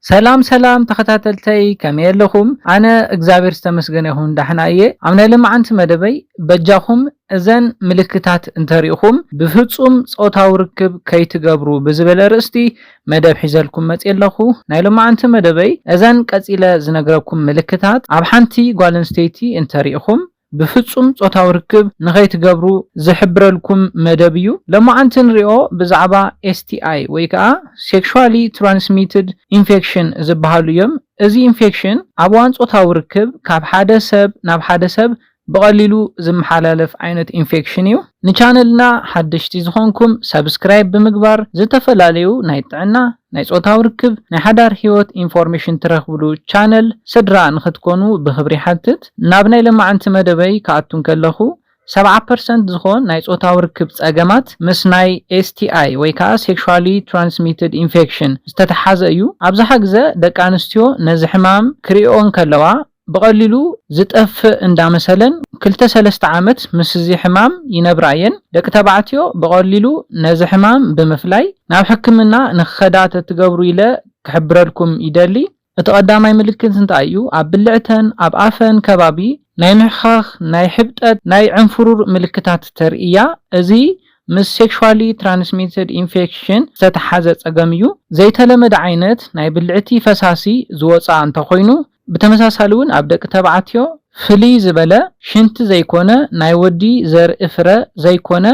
ሰላም ሰላም ተኸታተልተይ፣ ከመይ ኣለኹም? ኣነ እግዚኣብሔር ዝተመስገነ ይኹን ዳሕና እየ። ኣብ ናይ ለማዓንቲ መደበይ በጃኹም እዘን ምልክታት እንተሪእኹም ብፍጹም ጾታዊ ርክብ ከይትገብሩ ብዝብል ኣርእስቲ መደብ ሒዘልኩም መጽየ ኣለኹ። ናይ ለማዓንቲ መደበይ እዘን ቀጺለ ዝነግረኩም ምልክታት ኣብ ሓንቲ ጓል ኣንስተይቲ እንተሪእኹም ብፍጹም ጾታዊ ርክብ ንኸይትገብሩ ዝሕብረልኩም መደብ እዩ። ለማዓንቲ ንሪኦ ብዛዕባ S T I ወይ ከዓ Sexually Transmitted Infection ዝበሃሉ እዮም። እዚ ኢንፌክሽን ኣብ እዋን ጾታዊ ርክብ ካብ ሓደ ሰብ ናብ ሓደ ሰብ ብቐሊሉ ዝመሓላለፍ ዓይነት ኢንፌክሽን እዩ። ንቻነልና ሓደሽቲ ዝኾንኩም ሰብስክራይብ ብምግባር ዝተፈላለዩ ናይ ጥዕና፣ ናይ ጾታዊ ርክብ፣ ናይ ሓዳር ህይወት ኢንፎርሜሽን ትረኽብሉ ቻነል ስድራ ንኽትኮኑ ብኽብሪ ሓትት። ናብ ናይ ለማዓንቲ መደበይ ክኣቱ እንከለኹ ሰብዓ ፐርሰንት ዝኾን ናይ ጾታዊ ርክብ ጸገማት ምስ ናይ S T I ወይ ከዓ Sexually Transmitted Infection ዝተተሓዘ እዩ። ኣብዝሓ ግዘ ደቂ ኣንስትዮ ነዚ ሕማም ክሪኦ እንከለዋ ብቐሊሉ ዝጠፍእ እንዳመሰለን ክልተ ሰለስተ ዓመት ምስ እዚ ሕማም ይነብራ እየን። ደቂ ተባዕትዮ ብቐሊሉ ነዚ ሕማም ብምፍላይ ናብ ሕክምና ንኽኸዳ ተትገብሩ ኢለ ክሕብረልኩም ይደሊ። እቲ ቀዳማይ ምልክት እንታይ እዩ? ኣብ ብልዕተን ኣብ ኣፈን ከባቢ ናይ ምሕኻኽ፣ ናይ ሕብጠት፣ ናይ ዕንፍሩር ምልክታት ተርእያ። እዚ ምስ Sexually Transmitted Infection ዝተተሓዘ ጸገም እዩ። ዘይተለመደ ዓይነት ናይ ብልዕቲ ፈሳሲ ዝወጽኣ እንተኾይኑ፣ ብተመሳሳሊ እውን ኣብ ደቂ ተባዕትዮ ፍልይ ዝበለ ሽንቲ ዘይኮነ ናይ ወዲ ዘርኢ ፍረ ዘይኮነ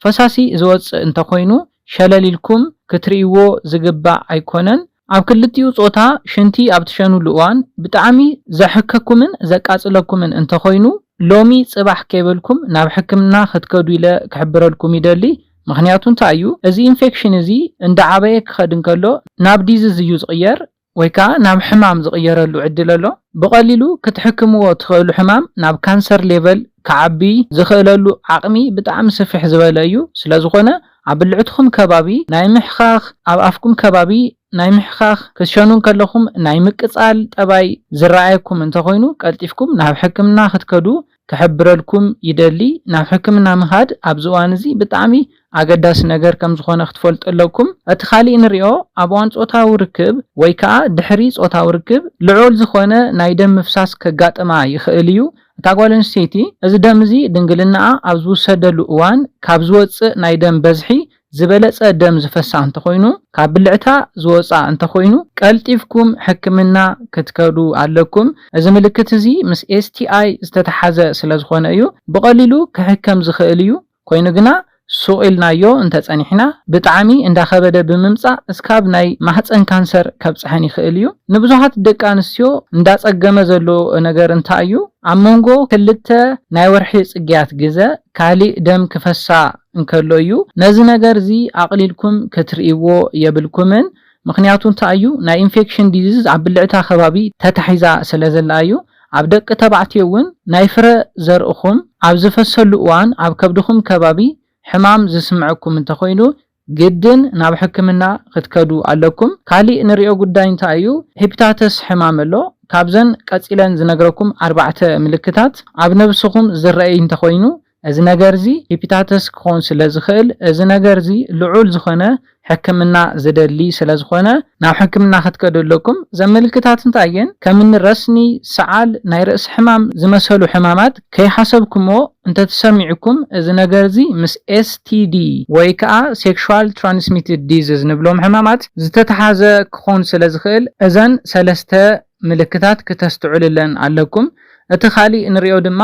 ፈሳሲ ዝወጽእ እንተኾይኑ ሸለል ኢልኩም ክትርእይዎ ዝግባእ ኣይኮነን። ኣብ ክልቲኡ ጾታ ሽንቲ ኣብ ትሸኑሉ እዋን ብጣዕሚ ዘሕከኩምን ዘቃጽለኩምን እንተኾይኑ ሎሚ ጽባሕ ከይበልኩም ናብ ሕክምና ክትከዱ ኢለ ክሕብረልኩም ይደሊ። ምኽንያቱ እንታይ እዩ? እዚ ኢንፌክሽን እዚ እንዳዓበየ ክኸድ እንከሎ ናብ ዲዝዝ እዩ ዝቕየር። ወይ ከዓ ናብ ሕማም ዝቕየረሉ ዕድል ኣሎ። ብቐሊሉ ክትሕክምዎ ትኽእሉ ሕማም ናብ ካንሰር ሌቨል ክዓቢ ዝኽእለሉ ዓቕሚ ብጣዕሚ ስፍሕ ዝበለ እዩ። ስለ ዝኾነ ኣብ ብልዕትኹም ከባቢ ናይ ምሕኻኽ፣ ኣብ ኣፍኩም ከባቢ ናይ ምሕኻኽ፣ ክትሸኑ እንከለኹም ናይ ምቅጻል ጠባይ ዝረኣየኩም እንተኾይኑ ቀልጢፍኩም ናብ ሕክምና ክትከዱ ክሕብረልኩም ይደሊ። ናብ ሕክምና ምኻድ ኣብዚ እዋን እዚ ብጣዕሚ ኣገዳሲ ነገር ከም ዝኾነ ክትፈልጡ ኣለኩም። እቲ ካሊእ ንሪኦ ኣብ እዋን ጾታዊ ርክብ ወይ ከዓ ድሕሪ ጾታዊ ርክብ ልዑል ዝኾነ ናይ ደም ምፍሳስ ከጋጥማ ይኽእል እዩ። እታ ጓል ኣንስተይቲ እዚ ደም እዚ ድንግልናኣ ኣብ ዝውሰደሉ እዋን ካብ ዝወፅእ ናይ ደም በዝሒ ዝበለፀ ደም ዝፈሳ እንተኾይኑ ካብ ብልዕታ ዝወፃ እንተኾይኑ ቀልጢፍኩም ሕክምና ክትከዱ ኣለኩም። እዚ ምልክት እዚ ምስ S T I ዝተተሓዘ ስለ ዝኾነ እዩ። ብቐሊሉ ክሕከም ዝኽእል እዩ። ኮይኑ ግና ሱቕ ኢልናዮ እንተጸኒሕና ብጣዕሚ እንዳኸበደ ብምምጻእ እስካብ ናይ ማህጸን ካንሰር ከብጽሐን ይኽእል እዩ። ንብዙሓት ደቂ ኣንስትዮ እንዳጸገመ ዘሎ ነገር እንታይ እዩ? ኣብ መንጎ ክልተ ናይ ወርሒ ጽግያት ግዘ ካሊእ ደም ክፈሳ እንከሎ እዩ። ነዚ ነገር እዚ ኣቕሊልኩም ክትርእይዎ የብልኩምን። ምኽንያቱ እንታይ እዩ? ናይ ኢንፌክሽን ዲዚዝ ኣብ ብልዕታ ከባቢ ተታሒዛ ስለ ዘላ እዩ። ኣብ ደቂ ተባዕትዮ እውን ናይ ፍረ ዘርእኹም ኣብ ዝፈሰሉ እዋን ኣብ ከብድኹም ከባቢ ሕማም ዝስምዐኩም እንተኾይኑ ግድን ናብ ሕክምና ክትከዱ ኣለኩም። ካሊእ ንሪኦ ጉዳይ እንታይ እዩ? ሄፒታተስ ሕማም ኣሎ። ካብዘን ቀጺለን ዝነግረኩም ኣርባዕተ ምልክታት ኣብ ነብስኹም ዝረኣይ እንተኾይኑ እዚ ነገር እዚ ሄፒታተስ ክኾን ስለ ዝኽእል እዚ ነገር እዚ ልዑል ዝኾነ ሕክምና ዝደሊ ስለ ዝኾነ ናብ ሕክምና ክትከዱ ኣለኩም። እዘን ምልክታት እንታይ እየን? ከምኒ ረስኒ፣ ሰዓል፣ ናይ ርእሲ ሕማም ዝመሰሉ ሕማማት ከይሓሰብኩሞ እንተተሰሚዕኩም እዚ ነገር እዚ ምስ S T D ወይ ከዓ Sexual Transmitted Disease ንብሎም ሕማማት ዝተተሓዘ ክኾን ስለ ዝኽእል እዘን ሰለስተ ምልክታት ክተስትዕሉለን ኣለኩም። እቲ ካሊእ ንሪኦ ድማ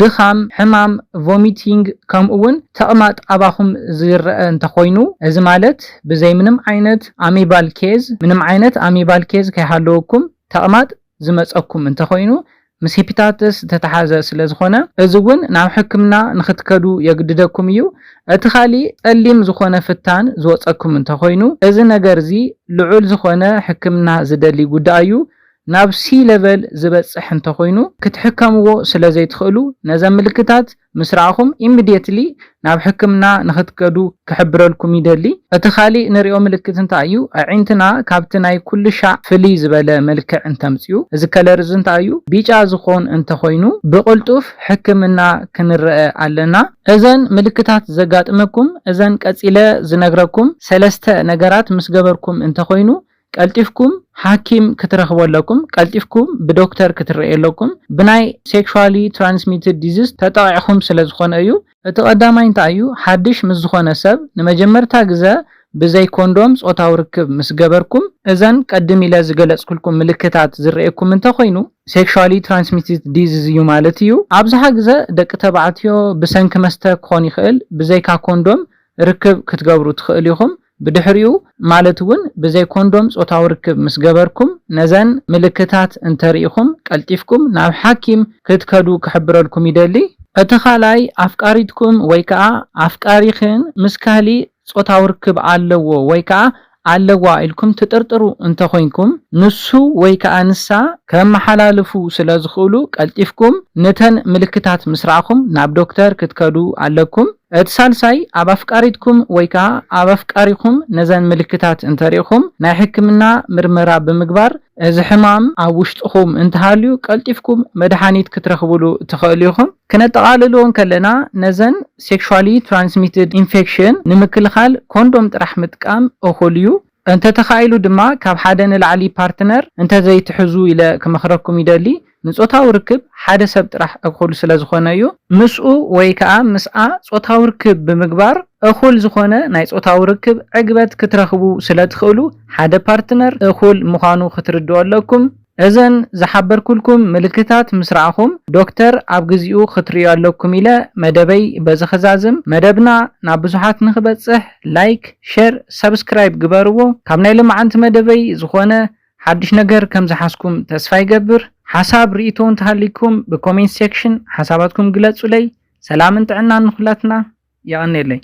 ድኻም፣ ሕማም፣ ቮሚቲንግ ከምኡ እውን ተቕማጥ ኣባኹም ዝረአ እንተኾይኑ እዚ ማለት ብዘይ ምንም ዓይነት ኣሚባል ኬዝ ምንም ዓይነት ኣሚባል ኬዝ ከይሃለወኩም ተቕማጥ ዝመፀኩም እንተኾይኑ ምስ ሄፒታይተስ ዝተተሓዘ ስለ ዝኾነ እዚ እውን ናብ ሕክምና ንክትከዱ የግድደኩም እዩ። እቲ ካሊእ ፀሊም ዝኾነ ፍታን ዝወፀኩም እንተኾይኑ እዚ ነገር እዚ ልዑል ዝኾነ ሕክምና ዝደሊ ጉዳይ እዩ። ናብ ሲ ለቨል ዝበፅሕ እንተኾይኑ ክትሕከምዎ ስለ ዘይትኽእሉ ነዘን ምልክታት ምስ ረኣኹም ኢሚድየትሊ ናብ ሕክምና ንክትከዱ ክሕብረልኩም ይደሊ። እቲ ካሊእ ንሪኦ ምልክት እንታይ እዩ? ኣዒንትና ካብቲ ናይ ኩሉ ሻዕ ፍልይ ዝበለ መልክዕ እንተምፅኡ እዚ ከለር እዚ እንታይ እዩ? ቢጫ ዝኾን እንተኾይኑ ብቕልጡፍ ሕክምና ክንረአ ኣለና። እዘን ምልክታት ዘጋጥመኩም እዘን ቀፂለ ዝነግረኩም ሰለስተ ነገራት ምስ ገበርኩም እንተኾይኑ ቀልጢፍኩም ሓኪም ክትረኽቡ ኣለኩም። ቀልጢፍኩም ብዶክተር ክትረኣዩ ኣለኩም። ብናይ sexually transmitted disease ተጠቒዕኹም ስለ ዝኾነ እዩ። እቲ ቀዳማይ እንታይ እዩ? ሓድሽ ምስ ዝኾነ ሰብ ንመጀመርታ ግዘ ብዘይ ኮንዶም ጾታዊ ርክብ ምስ ገበርኩም፣ እዘን ቀድም ኢለ ዝገለጽኩልኩም ምልክታት ዝረኣየኩም እንተኾይኑ፣ sexually transmitted disease እዩ ማለት እዩ። ኣብዝሓ ግዘ ደቂ ተባዕትዮ ብሰንኪ መስተ ክኾን ይኽእል፣ ብዘይካ ኮንዶም ርክብ ክትገብሩ ትኽእሉ ኢኹም። ብድሕሪኡ ማለት እውን ብዘይ ኮንዶም ጾታዊ ርክብ ምስ ገበርኩም፣ ነዘን ምልክታት እንተሪኢኹም ቀልጢፍኩም ናብ ሓኪም ክትከዱ ክሕብረልኩም ይደሊ። እቲ ካልኣይ ኣፍቃሪትኩም ወይ ከዓ ኣፍቃሪኽን ምስ ካህሊ ጾታዊ ርክብ ኣለዎ ወይ ከዓ ኣለዋ ኢልኩም ትጥርጥሩ እንተኾይንኩም፣ ንሱ ወይ ከዓ ንሳ ከመሓላልፉ ስለ ዝኽእሉ ቀልጢፍኩም ነተን ምልክታት ምስ ረኣኹም ናብ ዶክተር ክትከዱ ኣለኩም። እቲ ሳልሳይ ኣብ ኣፍቃሪትኩም ወይ ከዓ ኣብ ኣፍቃሪኹም ነዘን ምልክታት እንተሪእኹም ናይ ሕክምና ምርመራ ብምግባር እዚ ሕማም ኣብ ውሽጥኹም እንተሃልዩ ቀልጢፍኩም መድሓኒት ክትረኽብሉ ትኽእሉ ኢኹም። ክነጠቓልልዎ እንከለና ነዘን sexually transmitted infection ንምክልኻል ኮንዶም ጥራሕ ምጥቃም እኹል እዩ። እንተተኻኢሉ ድማ ካብ ሓደ ንላዕሊ ፓርትነር እንተዘይትሕዙ ኢለ ክመኽረኩም ይደሊ። ንጾታዊ ርክብ ሓደ ሰብ ጥራሕ እኹል ስለ ዝኾነ እዩ። ምስኡ ወይ ከዓ ምስኣ ጾታዊ ርክብ ብምግባር እኹል ዝኾነ ናይ ጾታዊ ርክብ ዕግበት ክትረኽቡ ስለ ትኽእሉ ሓደ ፓርትነር እኹል ምዃኑ ክትርድኡ ኣለኩም። እዘን ዝሓበርኩልኩም ምልክታት ምስ ረኣኹም ዶክተር ኣብ ግዚኡ ክትርእዩ ኣለኩም ኢለ መደበይ በዚ ክዛዝም። መደብና ናብ ብዙሓት ንክበጽሕ ላይክ፣ ሸር፣ ሰብስክራይብ ግበርዎ። ካብ ናይ ሎማዓንቲ መደበይ ዝኾነ ሓድሽ ነገር ከም ዝሓዝኩም ተስፋ ይገብር። ሓሳብ ርእይቶ እንተሃሊኩም ብኮሜንት ሴክሽን ሓሳባትኩም ግለጹለይ። ሰላምን ጥዕናን ንኹላትና። የቐኔለይ።